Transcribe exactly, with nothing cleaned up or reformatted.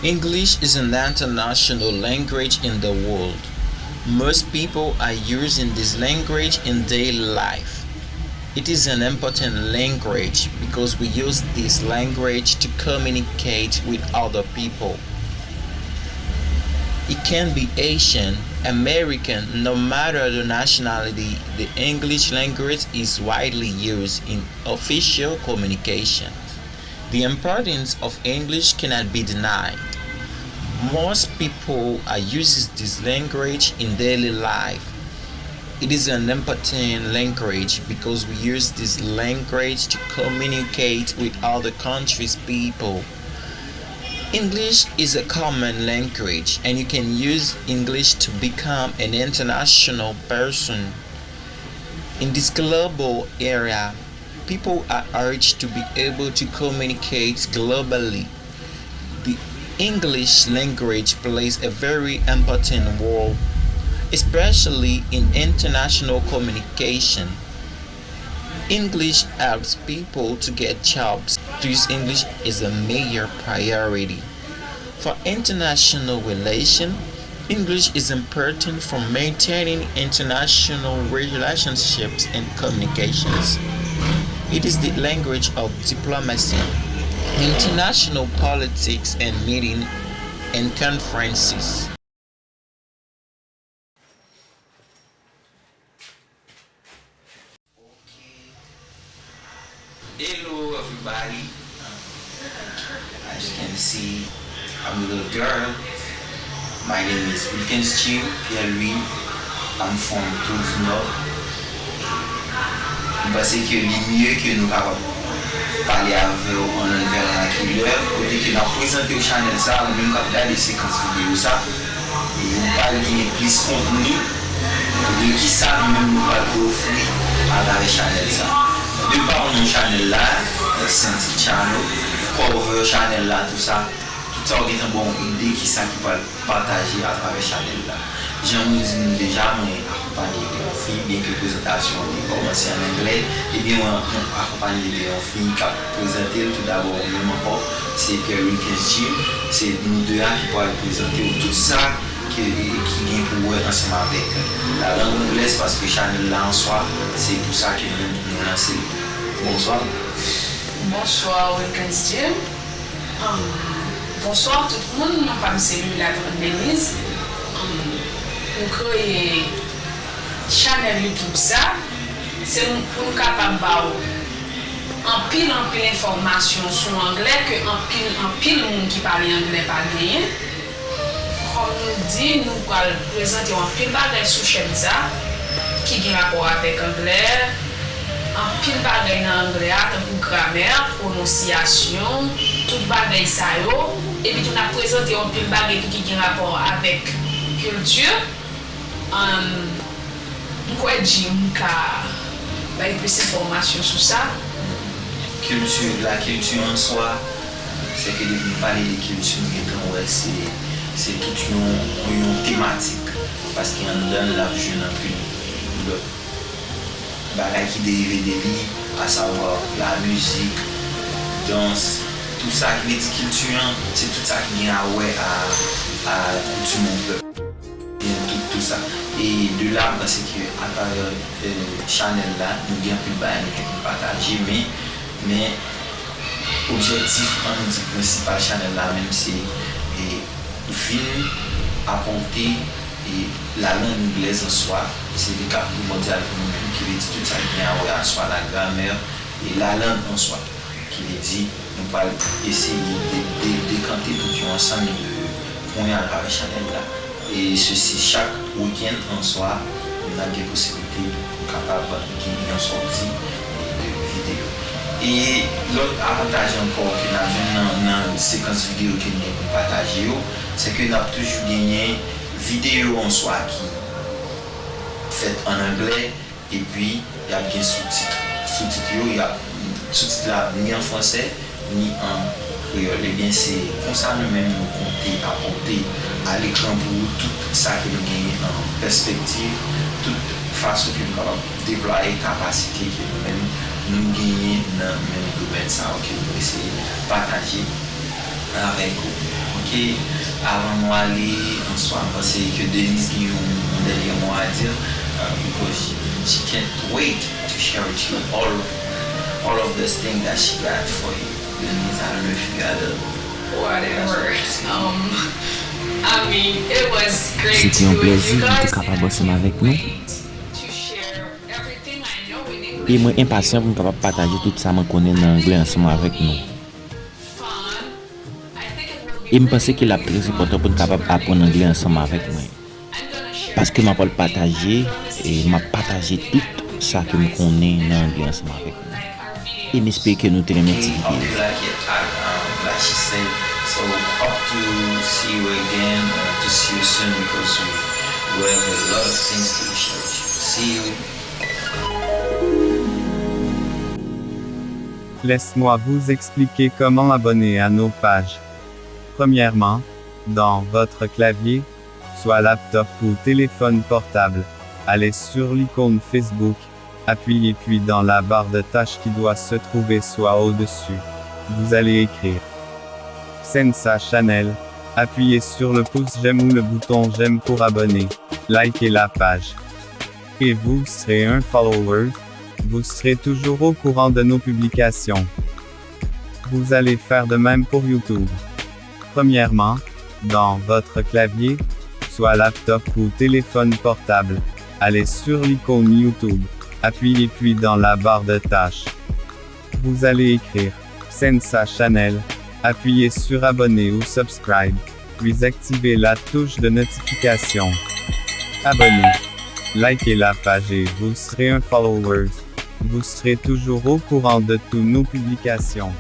English is an international language in the world. Most people are using this language in daily life. It is an important language because we use this language to communicate with other people. It can be Asian, American, no matter the nationality, the English language is widely used in official communications. The importance of English cannot be denied. Most people are uses this language in daily life. It is an important language because we use this language to communicate with other countries' people. English is a common language and you can use English to become an international person. In this global era, people are urged to be able to communicate globally. The English language plays a very important role, especially in international communication. English helps people to get jobs. To use English is a major priority. For international relation, English is important for maintaining international relationships and communications. It is the language of diplomacy, international politics, and meeting and conferences. Hello, everybody. As you can see, I'm a little girl. My name is Wilkens Jim Pierre Louis. I'm from Tour du Nord. M panse ke li mye ke nou kapab pale avè w an lang vernakiler, kote ke n ap prezante w chanèl sa, ou menm k ap gade sekans videyo sa, e ou pral genyen plis kontni de kisa nou menm nou pral ofri atravè chanèl sa. De pa w non chanèl la, Saint Channel, cover chanèl la, tou sa, tout sa w gentan ba w ide kisa ki pral pataje atravè chanèl la. Jan mwen di nou deja, mwen akonpaye de yon fi, byenke prezantasyon an te kòmanse an anglè, ebyen mwen akonpaye de yon fi k ap prezante l tou dabò. Ou menm ankò, se Pierre Wilkens Jim, se nou de a ki pral prezante w tout sa ke, ki gen pou wè ansanm avèk lalang anglèz, paske chanèl la an swa, se pou sa ke nou, nou lanse l. Bonswa. Bonswa, Wilkens Jim. Um, bonswa tout moun, non pa m se Lula Trant Denise. Um, nou kreye chanèl YouTube sa, se nou, pou nou kapab ba w anpil, anpil enfòmasyon sou anglè ke anpil, anpil moun ki pale anglè pa genyen. Kòm nou di, nou pral prezante w anpil bagay sou chèn sa ki gen rapò avèk anglè, anpil bagay nan anglè a, tankou gramè, pwononsiyasyon, tout bagay sa yo. Epi tou, n ap prezante w anpil bagay tou ki gen rapò avèk kilti. Ann, M kwè Jim ka bay plis enfòmasyon sou sa. Kilti, lakilti an swa, se ke depi nou pale de kilti, nou gentan wè se, se tout yon, yon tematik, paske anndan l, l ap jwenn anpil lòt bagay ki derive de li, asavwa lamizik, dans, tout sa ki vle di kilti an, se tout sa ki gen a wè a, a koutim yon pèp. Gen tout, tout sa. E de la, m panse ke atravè, e, chanèl la, nou gen anpil bagay nou gen pou n pataje, men, men objektif, ann di prensipal chanèl la menm, se, e, vin apòte, e, lalang anglèz an swa, se li k ap primòdyal pou nou menm, ki vle di tout sa ki gen a wè a swa la gramè e lalang an swa. Ki vle di, nou pral eseye de, de, dekante tout yon ansanm de pwen atravè chanèl la. E sesi chak wikenn an swa, n ap gen posiblite pou kapab gen yon sòti de videyo. E lòt avantaj ankò ke n ap jwenn nan, nan sekans videyo ke n gen pou pataje yo, se ke n ap toujou genyen videyo an swa ki fèt ann anglè, epi y ap gen soutit. Soutit yo, y ap, soutit la ni an fransè, ni an kreyòl. Ebyen, se konsa nou menm nou konte apòte a lekran pou ou tout sa ke nou genyen an pèspektiv, tout fason ke nou kapab deplwaye kapasite ke nou menm nou genyen nan menm domèn sa yo ke nou eseye pataje avèk ou. Ok, Avan nou ale, answa, m panse ke Denise gen yon, yon dènye mo a di, uh, because she, she can't wait to share with you all, all of this thing that she got for you. Denise, I don't know if you got a... Whatever. Um, I mean, it was great to be with you guys. Se te yon plèzi pou m te kapab ansanm avèk nou. E mwen enpasyan pou m kapab pataje tout sa mwen konnen nan anglè ansanm avèk nou. E m panse ke l ap trè enpòtan pou n kapab aprann anglè ansanm avèk mwen. Paske m ap al pataje, e m ap pataje tout sa ke m konnen nan anglè ansanm avèk nou. E m espere ke nou te renmen ti videyo. Hope you like it, I, um, like she said. So, hope to see you again, uh, to see you soon, because we, we have a lot of things to share with you. See you. Laisse-moi vous expliquer comment abonner à nos pages. Premièrement, dans votre clavier, soit laptop ou téléphone portable, allez sur l'icône Facebook, appuyez puis dans la barre de tâches qui doit se trouver soit au-dessus. Vous allez écrire Sensa Channel, appuyez sur le pouce j'aime ou le bouton j'aime pour abonner, likez la page. Et vous serez un follower, vous serez toujours au courant de nos publications. Vous allez faire de même pour YouTube. Premièrement, dans votre clavier, soit laptop ou téléphone portable, allez sur l'icône YouTube, appuyez puis dans la barre de tâches. Vous allez écrire Sensa Channel, appuyez sur abonner ou subscribe, puis activez la touche de notification. Abonnez, likez la page et vous serez un follower. Vous serez toujours au courant de toutes nos publications.